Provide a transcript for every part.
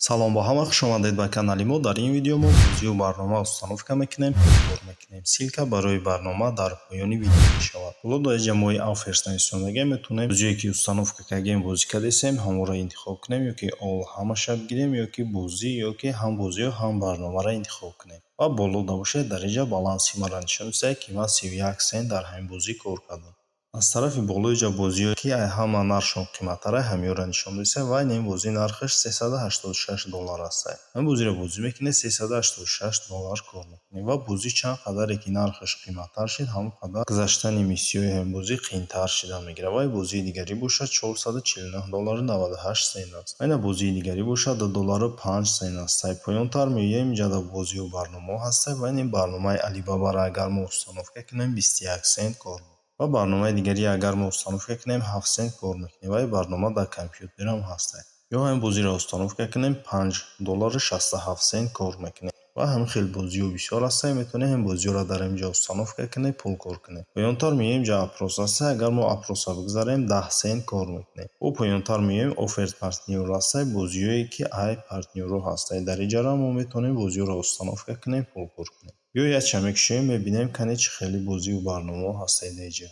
Салом ба ҳама, хушомадед ба канали мо. Дар ин видео мо бозию барнома установка мекунем, пулкор мекунем. Ссылка барои барнома дар поёни видео мешавад. Ҳоло дар инҷа мои offers нависондагиам, метавонем бозие, ки установка кардем, бозӣ кардесем, ҳамонро интихоб кунем ё ки all, ҳамаша бигирем, ё ки бозӣ, ё ки ҳам бозиё, ҳам барномаро интихоб кунем. Ва боло бошед, дар инҷа баланси маро нишон медиҳад, ки ман 31 сент дар ҳамин бозӣ кор кардам. Аз тарафи болои ҷа бозиҳое, ки ҳама нархшон қиматтара, ҳамиёро нишон додааст. Ва ин бозӣ нархаш 386 доллар аст. Ҳамин бозиро бозӣ мекунед, 386 доллар кор мекунед. Ва бозӣ чанд қадаре ки нархаш қиматтар шид, ҳамон қадар гузаштани миссияҳои ҳамин бозӣ қиинтар шида мегирад. Ва бозии дигарӣ бошад, 449 доллару 98 сент аст. Ва ина бозии дигарӣ бошад, 2 доллару 5 сент аст. Поёнтар меоем, инҷа бозиҳо, барномаҳо ҳастанд. Ва ин барномаи Алибабаро агар мо установка кунем, 21 сент кор ва барномаи дигаре агар мо установка кунем, 7 сент кор мекунем. Ва ин барнома дар компютерам ҳаст. Ё ҳамин бозиро установка кунем, 5 доллару 67 сент кор мекунем. Ва ҳамин хел бозиҳо бисёр ҳастанд, метавонем ҳамин бозиҳоро дар инҷа установка кунем, пул кор кунем. Поёнтар меоем, инҷа опрос аст. Агар мо опроса бигзарем, 10 сент кор мекунем. Бо поёнтар меоем, offers партнёр аст, бозиҳое, ки ай партнёрҳо ҳастанд. Дар инҷаро мо метавонем бозиҳоро установка кунем, пул кор кунем. Ё якча мекушоем, мебинем, кане чӣ хеле бозиву барномаҳо ҳастанд дар инҷа.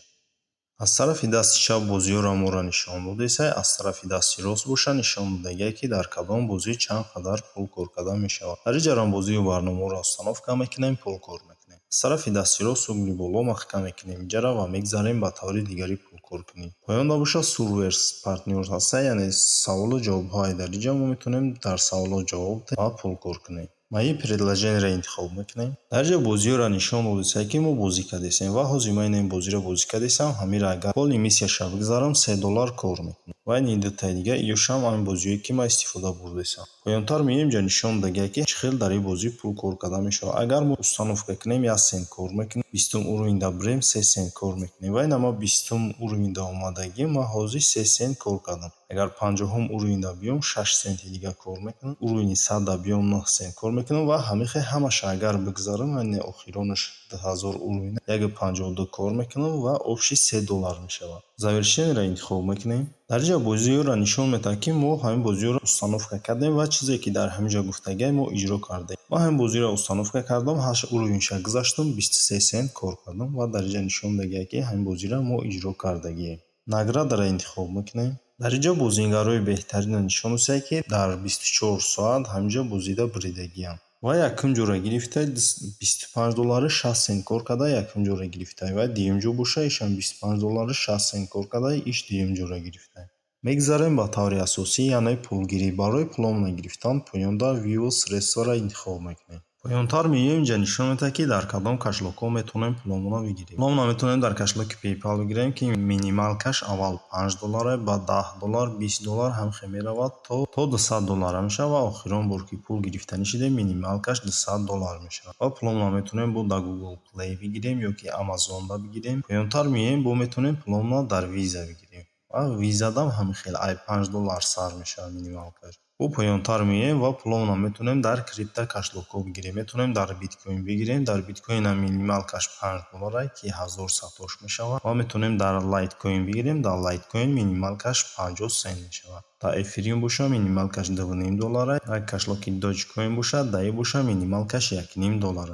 Аз тарафи дасти чап бозиҳоро моро нишон додааст, аз тарафи дасти рост боша, нишон додагиае, ки дар кадом бозӣ чанд қадар пул кор карда мешавад. Дар инҷаро бозию барномаҳоро установка мекунем, пул кор мекунем. Аз тарафи дасти рост угли боло маҳкам мекунем инҷаро ва мегзарем ба таври дигари пулкор кунӣ. Поёнда боша, surveys партнёр ҳаста, яъне саволу ҷавобҳое. Дар инҷа мо метавонем дар саволҳо ҷавоб диҳем ва пулкор кунем. Мои предложенияро интихоб мекунем. Дар инҷа бозиҳоро нишон додааст, ки мо бозӣ кардесем. Ва ҳозир ман ин бозиро бозӣ кардесам, ҳаминро агар полный миссияша бигзарам, 3 доллар кор мекунам. Ва ин дутаи дига иёшам ҳамин бозиҳое, ки ман истифода бурдесам. Поёнтар меоем, инҷа нишон додагиае, ки чӣ хел дар ин бозӣ пул кор карда мешавад. Агар мо установка кунем, 1 сент кор мекунем, 20-ум уровеньда бирем, 3 сент кор мекунем. Ва ина ман 20-ум уровеньда омадагӣ, ман ҳозир 3 сент кор кардам. Агар 50-ум уровеньда биём, 6 сенти дига кор мекунам. Уровени 100-да биём, 9 сент кор мекунам. Ва ҳамин хел ҳамаша агар бигзарам, яъне охиронаш 2000 уровень, 1,52 кор мекунам ва общий 3 доллар мешавад. Завершениеро интихоб мекунем. Дар инҷа бозиҳоро нишон медиҳад, ки мо ҳамин бозиҳоро установка кардем ва чизе, ки дар ҳамин ҷо гуфтагиам, мо иҷро кардем. Ман ҳамин бозиро установка кардам, ҳашт уровеньша гузаштам, 23 сент кор кардам ва дар инҷа нишон додагиае, ки ҳамин бозиро мо иҷро кардагием. Наградаро интихоб мекунем. Дар инҷо бозигарои беҳтаринро нишон додааст, ки дар 24 соат ҳамин ҷо бозида буридагианд. Ва якум ҷоро гирифта, 25 доллару 60 сент кор карда, якум ҷоро гирифта. Ва дуюм ҷо боша, ишам 25 доллару 60 сент кор карда, иш дуюм ҷоро гирифта. Мегзарем ба таври асосӣ, яъне пулгирӣ. Барои пуломона гирифтан поёнда вывод средстваро интихоб мекунем. Поёнтар меоем, инҷа нишон медиҳад, ки дар кадом кошелёкҳо метавонем пуломона бигирем. Пуломона метавонем дар кошелёки PayPal бигирем, ки минималкаш аввал 5 доллар, баъд 10 доллар, 20 доллар, ҳамин хел меравад, то 200 доллар мешавад. Ва охирон бор, ки пул гирифтанӣ шудем, минималкаш 200 доллар мешавад. Ва пуломона метавонем бо дар Google Play бигирем ё ки Amazonда бигирем. Поёнтар меоем, бо метавонем пуломона дар Visa бигирем. Ва Vizадам ҳамин хел ай 5 доллар сар мешавад минималкаш. Бо поёнтар меоем ва пуломона метавонем дар крипто кошелёкҳо бигирем. Метавонем дар биткоин бигирем. Дар биткоинам минималкаш 5 доллар, ки 1000 сатош мешавад. Ва метавонем дар лайткоин бигирем. Дар лайткоин минималкаш 50 сент мешавад. Дар эфириум боша, минималкаш 2,5 доллар. Дар кошелёки Dogecoin бошад, дар ин боша, минималкаш 1,5 доллар.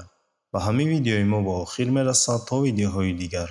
Ба ҳамин видеои мо ба охир мерасад. То видеоҳои дигар.